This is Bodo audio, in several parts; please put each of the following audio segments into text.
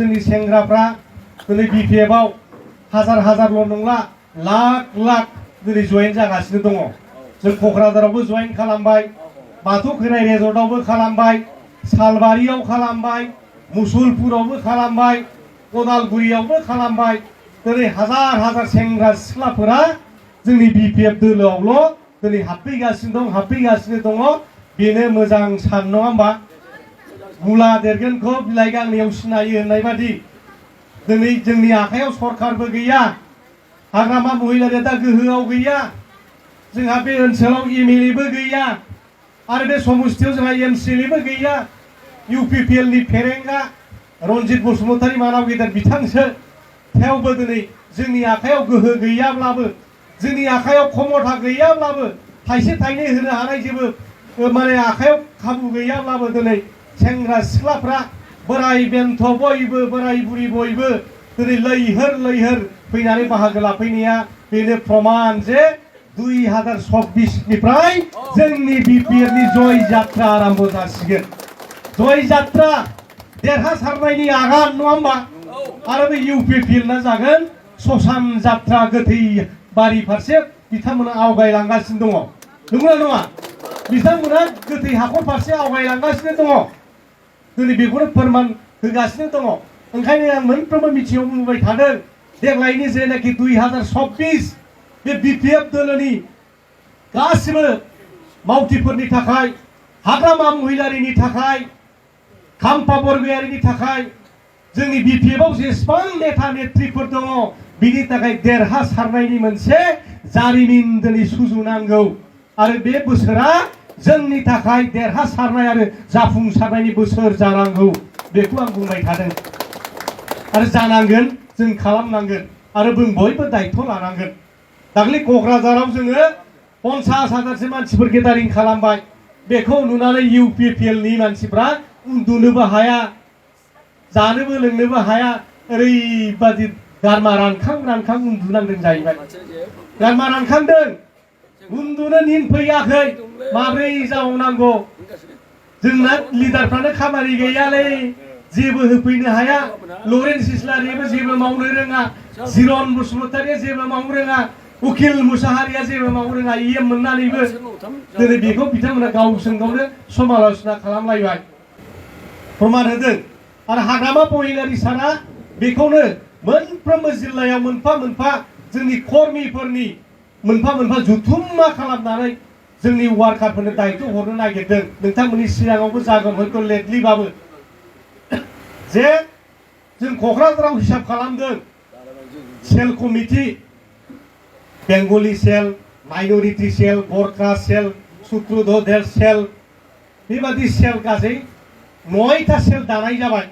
जोंनि सेंग्राफ्रा दिनै बिपिएफआव हाजार हाजारल' नंला लाख लाख दिनै जयेन जागासिनो दङ जों क'क्राझारावबो जयेन खालामबाय बाथौ खेराइ रेजर्टआवबो खालामबाय सालबारियाव खालामबाय मुसलपुरावबो खालामबाय उदालगुरियावबो खालामबाय दिनै हाजार हाजार सेंग्रा सिख्लाफोरा जोंनि बिपिएफ दोलोआवल' दिनै हाबफैगासिनो दङ बेनो मोजां सान नङा होमबा मुला देरगोनखौ बिलाइ गांनैयाव सिनायो होननाय बादि दिनै जोंनि आखायाव सरकारबो गैया हाग्रामा महिलारिया दा गोहोआव गैया जोंहा बे ओनसोलाव एमएलएबो गैया आरो बे समस्तियाव जोंहा एमसिएलएबो गैया इउपिपिएलनि फेरेंगा रनजित बसुमतारी मानाव गेदेर बिथांसो थेवबो दिनै जोंनि आखायाव गोहो गैयाब्लाबो जोंनि आखायाव क्षमता गैयाब्लाबो थाइसे थाइनै होनो हानाय जेबो माने आखायाव खाबु गैयाब्लाबो दिनै सेंग्रा सिख्लाफ्रा बोराय बेन्थ बयबो बोराय बुरि बयबो दिनै लैहोर फैनानै बाहागो लाफैनाया बेनो प्रमान जे 2026निफ्राय जोंनि बिपिएफनि जय जात्रा आरम्भ जासिगोन जय जात्रा देरहासारनायनि आगान नङा होमबा आरो बे इउपिपिएलना जागोन ससान जात्रा गोथै बारि फारसे बिथांमोना आवगायलांगासिनो दङ नंगौना नङा बिथांमोना गोथै हाखर फारसे आवगायलांगासिनो दङ दिनै बेखौनो फोरमान होगासिनो दङ ओंखायनो आं मोनफ्रोमबो मिथिङाव बुंबाय थादों देग्लायनि जेनाखि 2026 बे बिपिएफ दोलोनि गासिबो मावथिफोरनि थाखाय हाग्रामा महिलारिनि थाखाय खाम्फा बरगयारिनि थाखाय जोंनि बिपिएफआव जेसेबां नेता नेत्रिफोर दङ बिनि थाखाय देरहासारनायनि मोनसे जारिमिन दिनै सुजुनांगौ आरो बे बोसोरा जोंनि थाखाय देरहासारनाय आरो जाफुंसारनायनि बोसोर जानांगौ बेखौ आं बुंबाय थादों आरो जानांगोन जों खालामनांगोन आरो जों बयबो दायित्व लानांगोन दाख्लै क'क्राझाराव जोङो 50,000सो मानसिफोर गेदारिं खालामबाय बेखौ नुनानै इउपिपिएलनि मानसिफ्रा उन्दुनोबो हाया जानोबो लोंनोबो हाया ओरैबादि गारमा रानखां उन्दुनांदों जाहैबाय गारमा रानखांदों उन्दुनो निन फैयाखै माब्रै जाबावनांगौ जोंना लिडारफ्रानो खामानि गैयालै जेबो होफैनो हाया लरेन्स इस्लारियाबो जेबो मावनो रोङा जिरन बसुमतारिया जेबो मावनो रोङा उकिल मुसाहारिया जेबो मावनो रोङा इएम मोननानैबो दिनै बेखौ बिथांमोना गावजों गावनो समाल'चना खालामलायबाय प्रमान होदों आरो हाग्रामा महिलारि साना बेखौनो मोनफ्रोमबो जिल्लायाव मोनफा मोनफा जोंनि कर्मिफोरनि मोनफा मोनफा जुथुम्मा खालामनानै जोंनि वार्कारफोरनो दायित्व हरनो नागिरदों नोंथांमोननि सिगाङावबो जागोन हयथ' लेटलिबाबो जे जों क'क्राझाराव हिसाब खालामदों सेल कमिटि बेंगलि सेल माइनरिटि सेल गरखा सेल सुत्रधर सेल बेबादि सेल गासै 9टा सेल दानाय जाबाय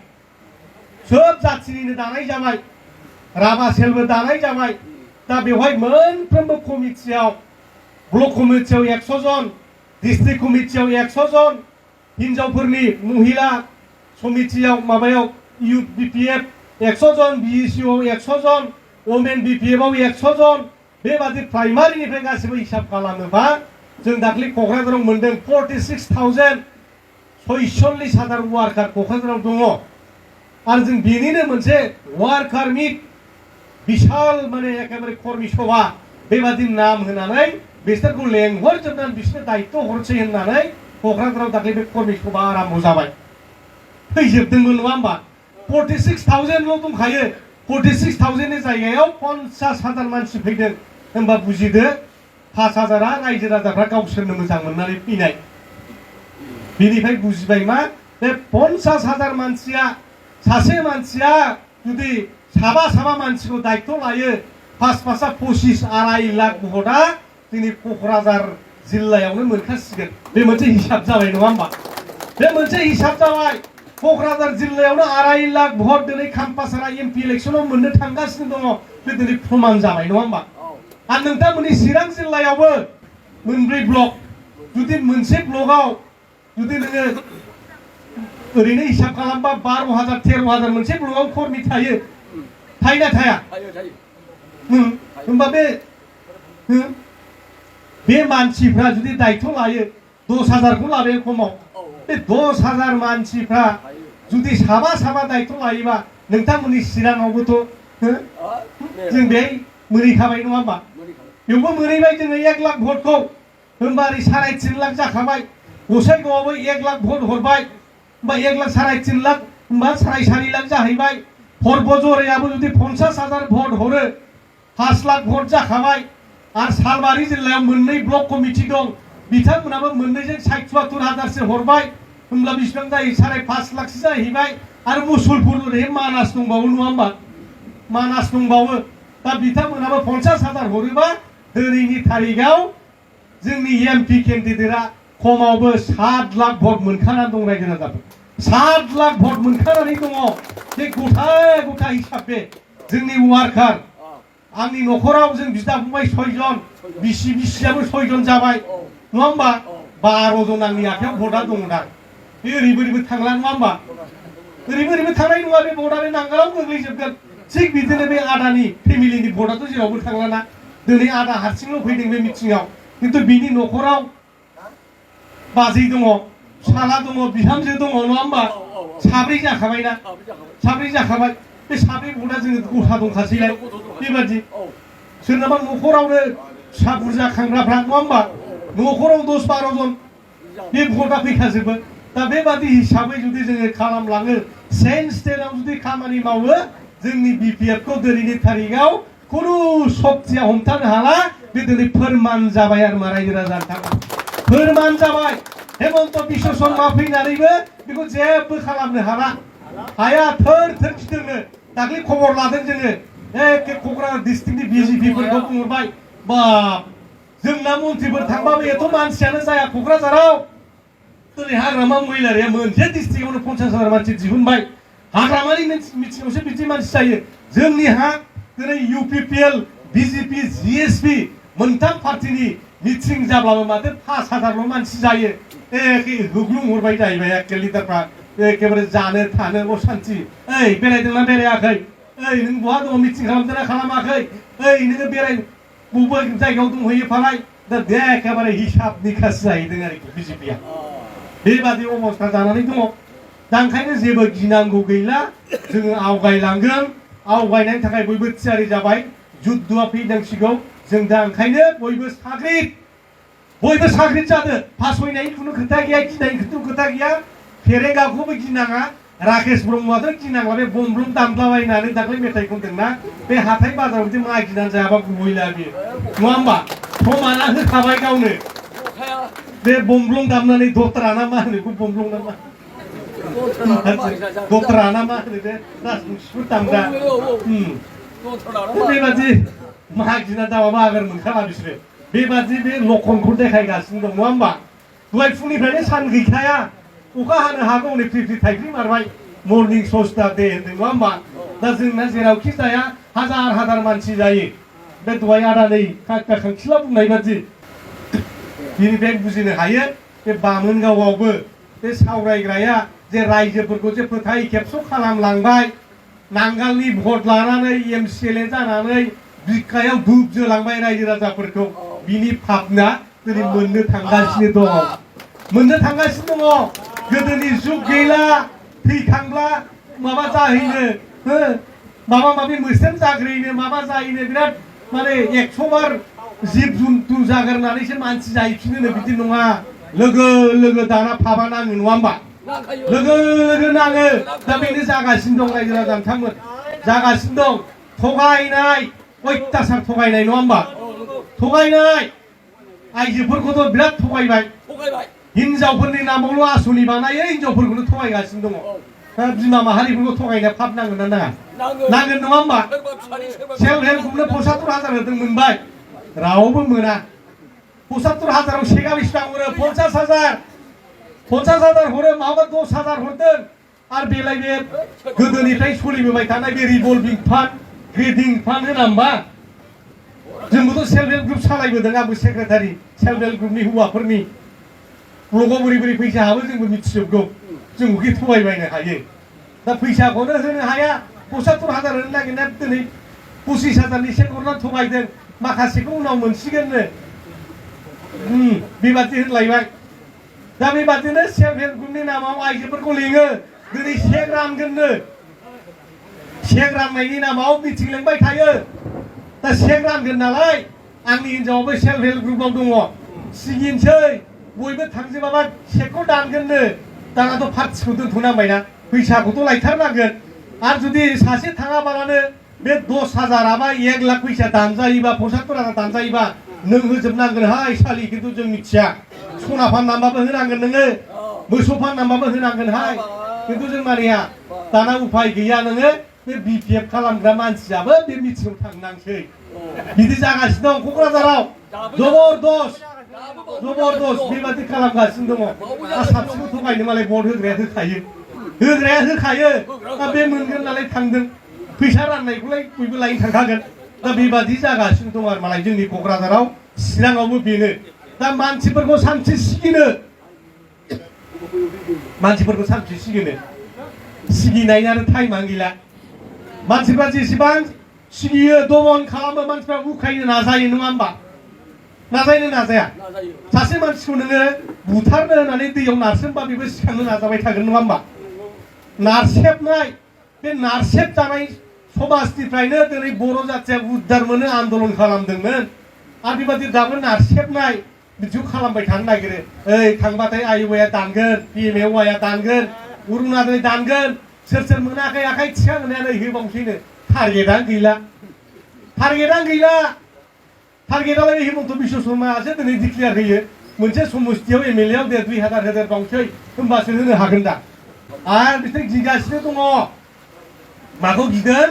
सोब जाथिनिनो दानाय जाबाय राभा सेलबो दानाय जाबाय दा बेवहाय मोनफ्रोमबो कमिटियाव ब्लक कमिटियाव 100 जन डिस्ट्रिक्ट कमिटियाव 100 जन हिनजावफोरनि महिला समितियाव माबायाव इउथ बिपिएफ 100 जन बिइसिआव 100 जन वमेन बिपिएफआव 100 जन बेबादि प्राइमारिनिफ्राय गासिबो हिसाब खालामोबा जों दाख्लै क'क्राझाराव मोनदों 46,046 वार्कार क'क्राझाराव दङ आरो जों बेनिनो मोनसे वार्कार मिट बिशाल माने एकेबारे कर्मी सभा बेबादि नाम होनानै बिसोरखौ लेंहरजोबनानै बिसोरनो दायित्व हरसै होननानै क'क्राझाराव दाख्लै बे कर्मी सभा आराम्भ जाबाय फैजोबदोंमोन नङा होमबा 46,000ल' दंखायो 46,000नि जायगायाव 50,000 मानसि फैदों होनबा बुजिदो 5,000आ रायजो राजाफ्रा गावसोरनो मोजां मोननानै फैनाय बेनिफ्राय बुजिबाय मा बे 50,000 मानसिया सासे मानसिया जुदि साबा मानसिखौ दायित्व लायो पास 25-2.5 लाख भटआ जोंनि क'क्राझार जिल्लायावनो मोनखासिगोन बे मोनसे हिसाब जाबाय नङा होमबा बे मोनसे हिसाब जाबाय क'क्राझार जिल्लायावनो 2.5 लाख भट दिनै खामपासारा एमपि इलेक्सनाव मोननो थांगासिनो दङ बे दिनै प्रमान जाबाय नङा होमबा आरो नोंथांमोननि चिरां जिल्लायावबो मोनब्रै ब्लक जुदि मोनसे ब्लकआव जुदि नोङो ओरैनो हिसाब खालामबा 12,000 13,000 मोनसे ब्लकआव कर्मी थायो थायोना थाया होनबा बे मानसिफ्रा जुदि दायित्व लायो 10,000खौ लाबाय खमाव बे 10,000 मानसिफ्रा जुदि साबा दायित्व लायोबा नोंथांमोननि चिराङावबोथ' जों बेहाय मोनहैखाबाय नङा होमबा बेवबो मोनहैबाय जोङो 1 लाख भटखौ होमबा ओरै 3.5 लाख जाखाबाय गसाइगावआवबो 1 लाख भट हरबाय होमबा 1 लाख 3.5 लाख होमबा 4.5 लाख जाहैबाय परबजरायाबो जुदि 50,000 भट हरो 5 लाख भट जाखाबाय आरो सालबारि जिल्लायाव मोननै ब्लक कमिटि दं बिथांमोनाबो मोननैजों 60-70,000सो हरबाय होमब्ला बेसेबां जायो 5.5 लाखसो जाहैबाय आरो मुसलपुर ओरै मानास दंबावो नङा होमबा मानास दंबावो दा बिथांमोनाबो 50,000 हरोबा दिनैनि थारिखआव जोंनि एमपि केन्डिडेटआ खमावबो 7 लाख भट मोनखानानै दं रायजो राजाफोर 7 लाख भट मोनखानानै दङ बे गथा हिसाब बे जोंनि वार्कार आंनि न'खराव जों बिदा फंबाय 6 जन बिसियाबो 6 जन जाबाय नङा होमबा 12 जन आंनि आखायाव भटआ दङ दा बे ओरैबो थांला नङा होमबा ओरैबो थांनाय नङा बे भटआ बे नांगालाव गोग्लैजोबगोन थिग बिदिनो बे आदानि फेमिलिनि भटआथ' जेरावबो थांलाना दिनै आदा हारसिंल' फैदों बे मिटिङाव खिन्थु बिनि न'खराव बाजै दङ फिसाला दङ बिहामजो दङ नङा होमबा साब्रै जाखाबायना साब्रै जाखाबाय बे साब्रै भटआ जोङो गथा दंखासैलाय बेबादि सोरनाबा न'खरावनो फिसा बुरजा खांग्राफ्रा नङा होमबा न'खराव 10-12 जन बे भटआ फैखाजोबो दा बेबादि हिसाबै जुदि जोङो खालामलाङो सेन स्टेटआव जुदि खामानि मावो जोंनि बिपिएफखौ दिनैनि थारिखआव खुनु शक्तिया हमथानो हाला बे दिनै फोरमान जाबाय आरो मा रायजो राजा फोरमान जाबाय हेमन्त बिश्व शर्मा फैनानैबो बेखौ जेबो खालामनो हाला हाया थोर खिदोंनो दाख्लै खबर लादों जोङो एखे क'क्राझार डिस्ट्रिक्टनि बिजेपिफोरखौ बुंहरबाय बाब जोंना मन्थ्रिफोर थांबाबो एथ' मानसियानो जाया क'क्राझाराव दिनै हाग्रामा महिलारिया मोनसे डिस्ट्रिक्टआवनो 50,000 मानसि दिहुनबाय हाग्रामानि मिथिङावसो बिदि मानसि जायो जोंनि हा दिनै इउपिपिएल बिजेपि जिएसपि मोनथाम पार्टिनि मिटिं जाब्लाबो माथो 5,000ल' मानसि जायो एखे होग्लुंहरबाय जाहैबाय एखे लिडारफ्रा एखेबारे जानो थानो असान्ति ओइ बेरायदोंना बेरायाखै ओइ नों बहा दङ मिटिं खालामदोंना खालामाखै ओइ नोङो बबे जायगायाव दंहैयो फालाय दा बे एखेबारे हिसाब निकास जाहैदों आरोखि बिजेपिया बेबादि अबस्था जानानै दङ दा ओंखायनो जेबो गिनांगौ गैला जोङो आवगायलांगोन आवगायनायनि थाखाय बयबो थियारि जाबाय जुद्धआ फैनांसिगौ जों दा ओंखायनो बयबो साग्रिद जादो फासयनायनि खुनु खोथा गैया गिनायनि खुनु खोथा गैया फेरेंगाखौबो गिनाङा राकेश ब्रह्मआथ' गिनांला बे बमब्लम दामलाबायनानै दाख्लै मेथाइ खनदोंना बे हाथाय बाजाराव बिदि मागिनानै जायाबा गुबैला बेयो नङा होमबा समाना होखाबाय गावनो बे बमब्लम दामनानै दतरा ना मा होनो बेखौ बमब्लम ना मा दतरा ना मा होनो बे राजबंसिफोर दामग्रा बेबादि मागिना दामाबा आगोर मोनखाला बिसोरो बेबादि बे लखनखौ देखायगासिनो दं नङा होमबा दहाय फुंनिफ्रायनो सान गैखाया अखा हानो हागौ नै फ्रि थाइफ्रि मारबाय मर्निं सस्ता दे होनदों नङा होमबा दा जोंना जेरावखि जाया हाजार मानसि जायो बे दहाय आदा नै खांखिला बुंनाय बादि बिनिफ्राय बुजिनो हायो बे बामोनगावआवबो बे सावरायग्राया जे रायजोफोरखौ जे फोथाय खेबस' खालामलांबाय नांगालनि भट लानानै एमसिएलए जानानै बिखायाव धुप जोलांबाय रायजो राजाफोरखौ बिनि भाबना दिनै मोननो थांगासिनो दङ गोदोनि जुग गैला थैखांब्ला माबा जाहैनो माबा माबि मोस्रोम जाग्रैनो माबा जाहैनो बिराद माने 100 बार जिब जुन्थु जागोरनानैसो मानसि जाहैफिनो बिदि नङा लोगो दाना भाबा नाङो नङा होमबा लोगो नाङो दा बेनो जागासिनो दं रायजो राजा नोंथांमोन जागासिनो दं थगायनाय अयथासार थगायनाय नङा होमबा थगायनाय आइजोफोरखौथ' बिराद थगायबाय हिनजावफोरनि नामावल' आसनि बानायो हिनजावफोरखौनो थगायगासिनो दङ दा बिमा माहारिफोरखौ थगायनाया फाब नांगोन ना नाङा नांगोन नङा होमबा सेल्फ हेल्प ग्रुपनो 75,000 होदों मोनबाय रावबो मोना 75,000आव सेगा बेसेबां हरो 50,000 हरो माबा 10,000 हरदों आरो बेलाय बे गोदोनिफ्राय सोलिबोबाय थानाय बे रिभल्भिं फान्ड ग्रेडिं फान्ड होना होमबा जोंबोथ' सेल्फ हेल्प ग्रुप सालायबोदों आंबो सेक्रेटारि सेल्फ हेल्प ग्रुपनि हौवाफोरनि ब्लगाव बोरै फैसा हाबो जोंबो मिथिजोबगौ जोंबो कि थगायबायनो हायो दा फैसाखौनो होनो हाया 75,000 होनो नागिरना दिनै 25,000नि चेक हरनानै थगायदों माखासेखौ उनाव मोनसिगोननो बेबादि होनलायबाय दा बेबादिनो सेल्फ हेल्प ग्रुपनि नामाव आइजोफोरखौ लिङो दिनै चेक रानगोननो सेक राननायनि नामाव मिथिं लेंबाय थायो दा सेक रानगोन नालाय आंनि हिनजावाबो सेल्फ हेल्प ग्रुपआव दङ सिगिनोसै बयबो थांजोबाबा सेकखौ दानगोननो दानाथ' पार्टिखौ दोनथ'नांबायना फैसाखौथ' लायथारनांगोन आरो जुदि सासे थाङाबालानो बे 10,000 बा 1 लाख फैसा दानजायोबा 75,000 दानजायोबा नों होजोबनांगोनहाय सालि खिन्थु जों मिथिया सना फाननानैबाबो होनांगोन नोङो मोसौ फाननानैबाबो होनांगोनहाय खिन्थु जों मानिया दाना उफाय गैया नोङो बे बिपिएफ खालामग्रा मानसियाबो बे मिथिङाव थांनांसै बिदि जागासिनो दं क'क्राझाराव जबरदस्त बेबादि खालामगासिनो दङ साबसिनखौ थगायनो मालाय भट होग्राया होखायो दा बे मोनगोन नालाय थांदों फैसा राननायखौलाय बयबो लायनो थांखागोन दा बेबादि जागासिनो दं आरो मालाय जोंनि क'क्राझाराव चिराङावबो बेनो दा मानसिफोरखौ सानसे सिगिनाय आरो टाइमानो गैला मानसिफ्रा जेसेबां सिगियो दमन खालामो मानसिफ्रा उखायनो नाजायो नङा होमबा नाजायनो नाजाया सासे मानसिखौ नोङो बुथारनो होननानै दैयाव नारसोमबा बेबो सिखांनो नाजाबाय थागोन नङा होमबा नारसेबनाय बे नारसेब जानाय समाजनिफ्रायनो दिनै बर' जाथिया उद्धार मोनो आन्दलन खालामदोंमोन आरो बेबादि दाबो नारसेबनाय बिदिखौ खालामबाय थानो नागिरो ओइ थांबाथाय आयुवाया दानगोन पिएमएवाया दानगोन अरुणाचल दानगोन सोर मोनाखै आखाइ थिखांनानै होबावसैनो टारगेटआनो गैला टारगेटआलाय हिमन्त बिश्व शर्मायासो दिनै डिक्लेयार होयो मोनसे समस्तियाव एमएलएआव 2,000 होदेरबावसै होमबासो होनो हागोन दा आरो बिसोर गिगासिनो दङ माखौ गिदों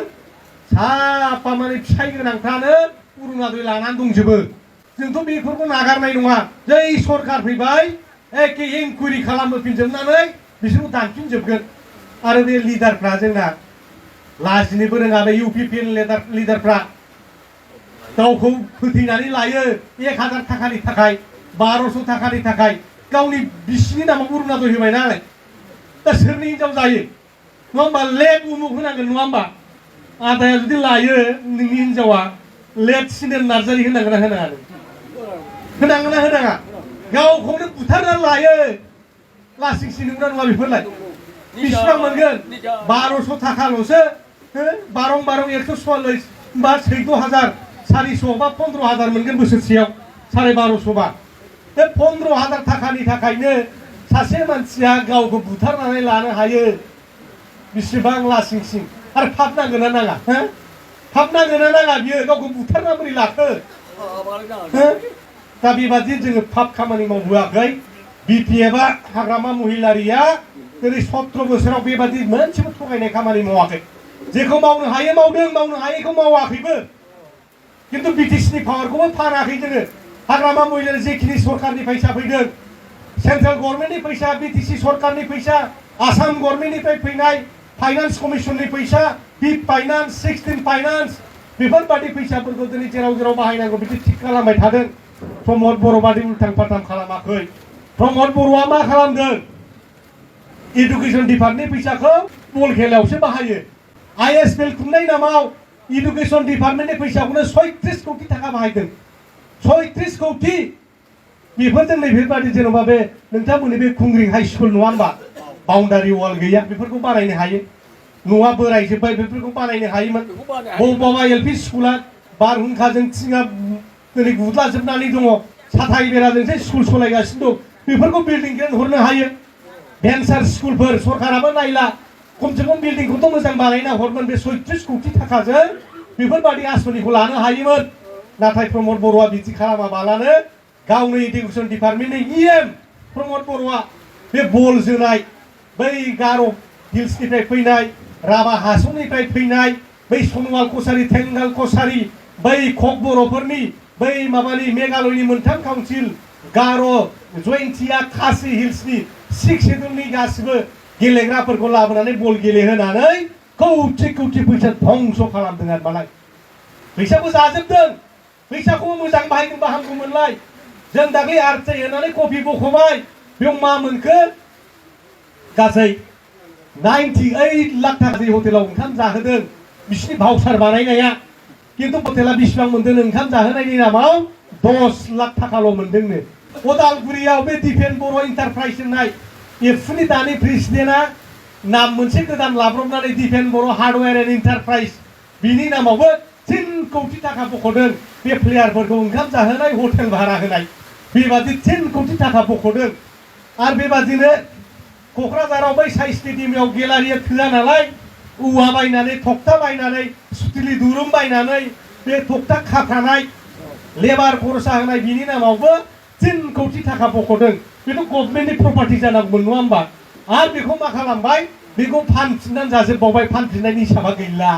साफा माने फिसाइ गोनांफ्रानो अरुणाचल लानानै दंजोबो जोंथ' बेफोरखौ नागारनाय नङा जै सरखार फैबाय एखे इनकुइरि खालामहोफिनजोबनानै बिसोरखौ दानफिनजोबगोन आरो बे लिडारफ्रा जोंना लाजिनोबो रोङा बे इउपिपिएल लिडारफ्रा गावखौ फोथैनानै लायो 1,000 थाखानि थाखाय 1200 थाखानि थाखाय गावनि बिसिनि नामाव अरुणाचल होबाय नालाय दा सोरनि हिनजाव जायो नङा होमबा लेट उमुक होनांगोन नङा होमबा आदाया जुदि लायो नोंनि हिनजावा लेट सिनेल नार्जारि होनांगोन ना होनाङा गावखौनो बुथारनानै लायो लासिं सिं नंगौना नङा बेफोरलाय बेसेबां मोनगोन 1200 थाखाल'सो बारं 144 बा 14,000 400 बा 15,000 मोनगोन बोसोरसेयाव 1250 बा बे 15,000 थाखानि थाखायनो सासे मानसिया गावखौ बुथारनानै लानो हायो बेसेबां लासिं सिं आरो फाप नांगोन ना नाङा बियो गावखौ बुथारना बोरै लाखो दा बेबादि जोङो फाप खामानि मावबोआखै बिपिएफआ हाग्रामा महिलारिया दिनै 17 बोसोराव बेबादि मोनसेबो थगायनाय खामानि मावाखै जेखौ मावनो हायो मावदों मावनो हायैखौ मावाखैबो किन्तु बिटिसिनि पावारखौबो फानाखै जोङो हाग्रामा महिलारि जेखिनि सरकारनि फैसा फैदों सेन्ट्रेल गभर्नमेन्टनि फैसा बिटिसि सरकारनि फैसा आसाम गभर्नमेन्टनिफ्राय फैनाय फाइनान्स कमिसननि फैसा 5 फाइनान्स 16 फाइनान्स बेफोरबादि फैसाफोरखौ दिनै जेराव बाहायनांगौ बिदि थिग खालामबाय थादों प्रमद बर' बादि उल्थां फाल्थां खालामाखै प्रमद बर'आ मा खालामदों एडुकेसन डिपार्टमेन्टनि फैसाखौ बल खेलायावसो बाहायो आइएसएल खुंनाय नामाव एडुकेसन डिपार्टमेन्टनि फैसाखौनो 36 कोटी थाखा बाहायदों 36 कोटी बेफोरजों नैबेबादि जेन'बा बे नोंथांमोननि बे खुंग्रिं हाइ स्कुल नङा होमबा बाउन्डारि वाल गैया बेफोरखौ बानायनो हायो न'आ बोरायजोब्बाय बेफोरखौ बानायनो हायोमोन बबेबा एलपि स्कुला बारहुंखाजों थिङा दिनै गुदलाजोबनानै दङ साथाय बेराजोंसो स्कुल सालायगासिनो दं बेफोरखौ बिल्डिं हरनो हायो भेन्सार स्कुलफोर सरकाराबो नायला खमसे खम बिल्डिंखौथ' मोजां बानायना हरमोन बे 36 कोटी थाखाजों बेफोरबादि आसनिखौ लानो हायोमोन नाथाय प्रमद बर'आ बिदि खालामाबालानो गावनि एडुकेसन डिपार्टमेन्टनि इएम प्रमद बर'आ बे बल जोनाय बै गार' हिल्सनिफ्राय फैनाय राभा हासंनिफ्राय फैनाय बै सनवाल कसारि थेंगाल कसारि बै कक बर'फोरनि बै माबानि मेघालयनि मोनथाम काउन्सिल गार' जयन्तिया खासि हिल्सनि 6 शेड्युलनि गासिबो गेलेग्राफोरखौ लाबोनानै बल गेलेहोनानै कौटि फैसा धंस खालामदों आरो मालाय फैसाखौ जाजोबदों फैसाखौ मोजां बाहायदोंबा हामगौमोनलाय जों दाख्लै आरटिआइ होनानै कफि बख'बाय बेयाव मा मोनखो गासै 98 लाख थाखा हटेलाव ओंखाम जाहोदों बिसिनि भाउचार बानायनाया किन्तु हटेला बेसेबां मोनदों ओंखाम जाहोनायनि नामाव 10 लाख थाखाल' मोनदोंनो अदालगुरियाव बे दिपेन बर' इन्टारप्राइज होननाय एबसुनि दानि प्रेसिडेन्टआ नाम मोनसे गोदान लाब्रबनानै डिफेन्स बर' हार्डवेर एन्ड इन्टारप्राइज बिनि नामावबो 3 कोटी थाखा बख'दों बे प्लेयारफोरखौ ओंखाम जाहोनाय हटेल भारा होनाय बेबादि 3 कोटी थाखा बख'दों आरो बेबादिनो क'क्राझाराव बै साइ स्टेडियामाव गेलारिया थोआ नालाय औवा बायनानै थक्था बायनानै सुतिलि दुरुं बायनानै बे थक्था खाफ्रानाय लेबार खरसा होनाय बिनि नामावबो 3 कोटी थाखा बख'दों बेथ' गभर्नमेन्टनि प्रपार्टि जानांगौमोन नङा होमबा आरो बेखौ मा खालामबाय बेखौ फानफिननानै जाजोबबावबाय फानफिननायनि हिसाबा गैला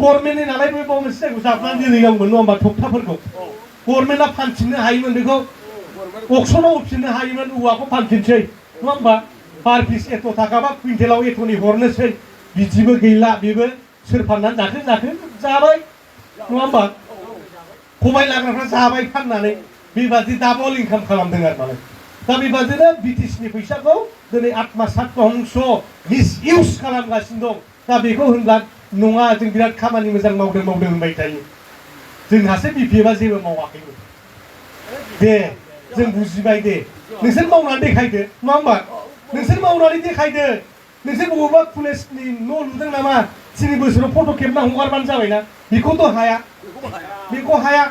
गभर्नमेन्टनि नालाय बे मोनसे जायगायाव जाबनानै दोनहैनांगौमोन नङा होमबा थक्थाफोरखौ गभर्नमेन्टआ फानफिननो हायोमोन बेखौ अक्सनाव होफिननो हायोमोन औवाखौ फानफिनसै नङा होमबा पार पिस एथ' थाखाबा कुइन्टेलाव एथ'नि हरनोसै बिदिबो गैला बेबो सोर फाननानै जाखो जाबाय नङा होमबा खबाइ लाग्राफ्रा जाबाय फाननानै बेबादि डाबल इनकाम खालामदों आरो मालाय दा बेबादिनो बिटिसिनि फैसाखौ दिनै आत्मा हंस मिस इउज खालामगासिनो दं दा बेखौ होनब्ला नङा जों बिराद खामानि मोजां मावदों होनबाय थायो जोंहासो बिपिएफआ जेबो मावाखैमोन दे जों बुजिबाय दे नोंसोर मावनानै देखायदो नङा होमबा नोंसोर मावनानै देखायदो नोंसोर बबेबा कलेजनि न' लुदों नामा 3 बोसोराव फट' खेबना हगारबानो जाबायना बेखौथ' हाया बेखौ हाया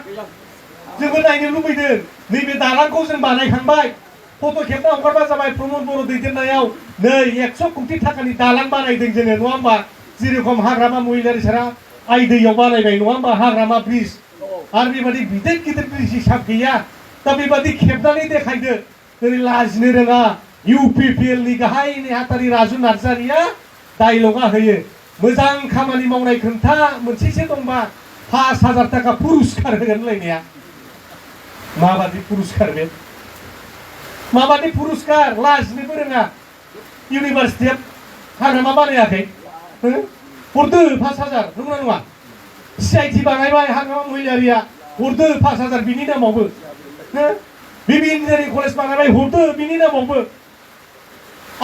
जोंबो नायनो लुबैदों नैबे दालांखौ जों बानायखांबाय फट' खेबना हगारबा जाबाय प्रमद बर' दैदेननायाव नै 100 कोटी थाखानि दालां बानायदों जोङो नङा होमबा जेरखम हाग्रामा महिलारि सारा आइ दैयाव बानायबाय नङा होमबा हाग्रामा ब्रिज आरो बेबादि गिदिर ब्रिज हिसाब गैया दा बेबादि खेबनानै देखायदो दिनै लाजिनो रोङा UPPL नि गाहाय नेहाथारि राजु नार्जारिया डायलगा होयो मोजां खामानि मावनाय खोन्था मोनसेसो दंबा 5000 थाखा पुरस्कार होगोन होनलायनाया माबादि पुरस्कार बे माबादि पुरस्कार लाजिनोबो रोङा इउनिभार्सिटिया हाग्रामा बानायाखै हरदो 5000 नंगौना नङा CIT बानायबाय हाग्रामा महिलारिया हरदो 5000 बिनि नामावबो बिबि इन्जिनियारिं कलेज बानायबाय हरदो बिनि नामावबो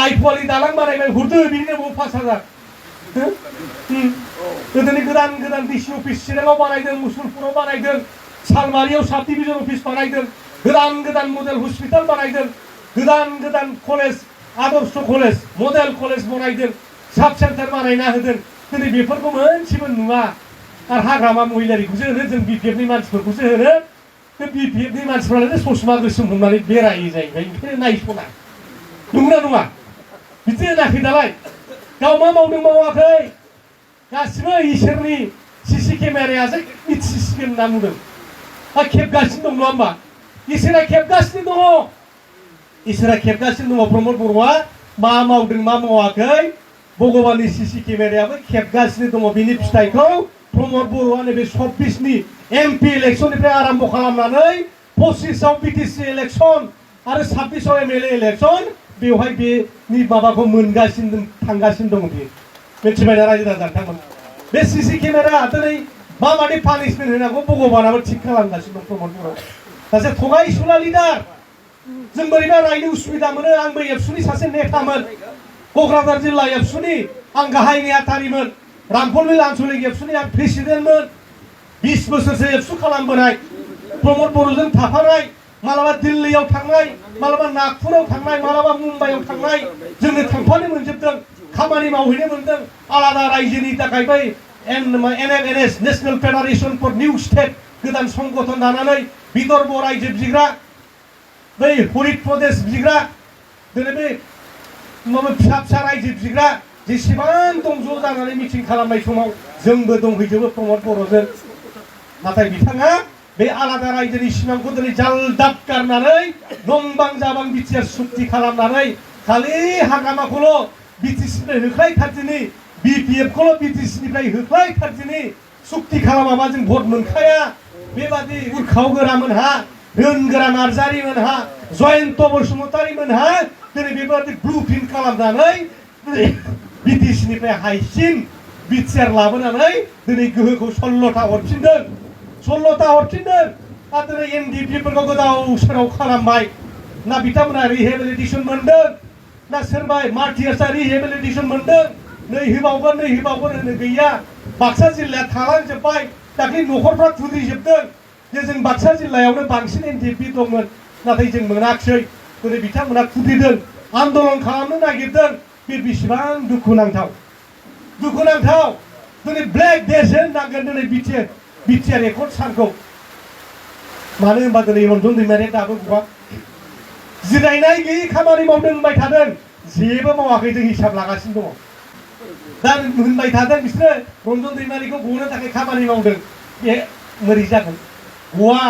आइफवालि दालां बानायबाय हरदो बिनि नामाव 5000 गोदोनि गोदान डिसि अफिस चिराङाव बानायदों मुसुलपुराव बानायदों सालबारियाव साब डिभिजन अफिस बानायदों गोदान मडेल हस्पिटाल बानायदों गोदान कलेज आदर्श कलेज मडेल कलेज बानायदों साब सेन्टार बानायना होदों दिनै बेफोरखौ मोनसेबो नुवा आरो हाग्रामा महिलारिखौसो होनो जों बिपिएफनि मानसिफोरखौसो होनो बे बिपिएफनि मानसिफ्रानो ससमा गोसोम हमनानै बेरायो जाहैबाय ओंखायनो नायस'ना नंगौना नङा बिदि होनाखै नालाय गाव मा मावदों मावाखै गासिबो इसोरनि CC केमेरायासो मिथिसिगोन होनना बुंदों खेबगासिनो दं नङा होमबा इसोरा खेबगासिनो दङ प्रमद बर'आ मा मावदों मा मावाखै भगबाननि CC केमेरायाबो खेबगासिनो दङ बिनि फिथाइखौ प्रमद बर'आ नैबे 24 नि MP इलेक्सननिफ्राय आरम्भ खालामनानै 25 आव BTC इलेक्सन आरो 26 आव MLA इलेक्सन बेवहाय बेनि माबाखौ मोनगासिनो थांगासिनो दङ बियो मिथिबायना रायजो राजा नोंथांमोन बे CC केमेरा दिनै माबादि पानिशमेन्ट होनांगौ भगबानाबो थिग खालामगासिनो दं प्रमद बर' सासे थगायसुला लिडार जों बोरैबा रायनो उसुबिदा मोनो आंबो एबसुनि सासे नेतामोन क'क्राझार जिल्ला एबसुनि आं गाहाय नेहाथारिमोन रामफलबिल आन्चलिक एबसुनि आं प्रेसिडेन्टमोन 20 बोसोरसो एबसु खालामबोनाय प्रमद बर'जों थाफानाय मालाबा दिल्लीयाव थांनाय मालाबा नागपुराव थांनाय मालाबा मुम्बाइआव थांनाय जोंनो थांफानो मोनजोबदों खामानि मावहैनो मोनदों आलादा रायजोनि थाखाय बै NFNS national federation for new state गोदान संगठन दानानै विदर्भ रायजो बिग्रा बै हरित प्रदेश बिग्रा दिनै बे फिसा रायजो बिग्रा जेसेबां दं ज' जानानै मिटिं खालामनाय समाव जोंबो दंहैजोबो प्रमद बर'जों नाथाय बिथाङा बे आलादा रायजोनि सिमांखौ दिनै जालदाब गारनानै नंबां जाबां बिटिआर सुक्ति खालामनानै खालि हाग्रामाखौल' बिटिसिनिफ्राय होख्लायथारदिनि बिपिएफखौल' बिटिसिनिफ्राय होख्लायथारदिनि सुक्ति खालामाबा जों भट मोनखाया बेबादि उर्खाव गोरामोनहा दोनगोरा नार्जारिमोनहा जयन्त बसुमतारिमोनहा दिनै बेबादि ब्लुप्रिन्ट खालामनानै बिटिसिनिफ्राय हाइसिन बिटिआर लाबोनानै दिनै गोहोखौ 16टा हरफिनदों आरो दिनै एनडिएफबिफोरखौ गोदाव सोराव खालामबाय ना बिथांमोना रिहेबिलिटेसन मोनदों ना सोरबा मार्टियार्सआ रिहेबिलिटेसन मोनदों नै होबावगोन होनो गैया बाक्सा जिल्लाया थालांजोब्बाय दाख्लै न'खरफ्रा थुदिजोबदों जे जों बाक्सा जिल्लायावनो बांसिन एनडिएफबि दंमोन नाथाय जों मोनाखिसै दिनै बिथांमोना थुदिदों आन्दलन खालामनो नागिरदों बे बेसेबां दुखुनांथाव दिनै ब्लेक डेसो होननांगोन दिनै बिटिआर रेकर्ड सानखौ मानो होनबा दिनै रन्जन दैमारिया दाबो गवा जिरायनाय गैयै खामानि मावदों होनबाय थादों जेबो मावाखै जों हिसाब लागासिनो दङ दा होनबाय थादों बिसोरो रन्जन दैमारिखौ गनो थाखाय खामानि मावदों बे मोरै जागोन गवा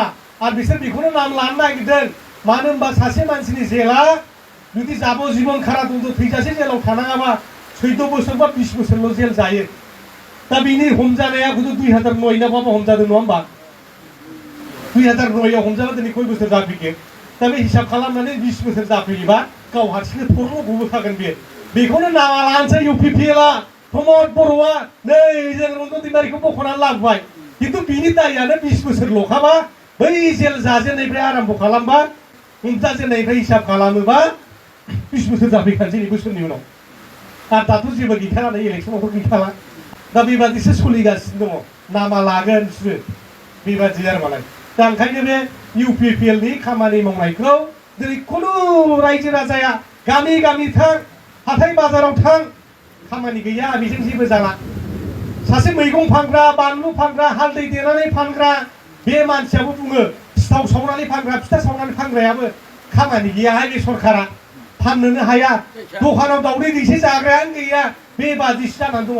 आरो बिसोर बेखौनो नाम लानो नागिरदों मानो होनबा सासे मानसिनि जेला जुदि जाब'जिबन कारादन्ड थैजासे जेलाव थानाङाबा 14 बोसोर बा 20 बोसोरल' जेल जायो दा बिनि हमजानाया 2009 ना माबा हमजादों नङा होमबा 2009 आव हमजाबा दिनै खय बोसोर जाफैखो दा बे हिसाब खालामनानै 20 बोसोर जाफैयोबा गाव हारसिंनो थरल' गबोखागोन बेखौनो नामा लानोसै इउपिपिएलआ प्रमद बर'आ नै जों रन्जन दैमारिखौ बख'नानै लाबोबाय खिन्थु बिनि दायानो 20 बोसोरल'खाबा बै जेल जाजेननायनिफ्राय आराम्भ खालामबा हमजाजेननायनिफ्राय हिसाब खालामोबा 20 बोसोर जाफैखानोसै नै बोसोरनि उनाव आरो दाथ' जेबो गैखाला नै इलेक्सनावथ' गैखाला दा बेबादिसो सोलिगासिनो दङ नामा लागोन बिसोरो बेबादि आरो मालाय दा ओंखायनो बे इउपिपिएलनि खामानि मावनायखौ दिनै खुनु रायजो राजाया गामि गामि थां हाथाय बाजाराव थां खामानि गैया बेजों जेबो जाला सासे मैगं फानग्रा बानलु फानग्रा हालदै देनानै फानग्रा बे मानसियाबो बुङो सिथाव सावनानै फानग्रा फिथा सावनानै फानग्रायाबो खामानि गैयाहाय बे सरखारा फाननोनो हाया दखानाव दावदै दैसे जाग्रायानो गैया बेबादिसो जानानै दङ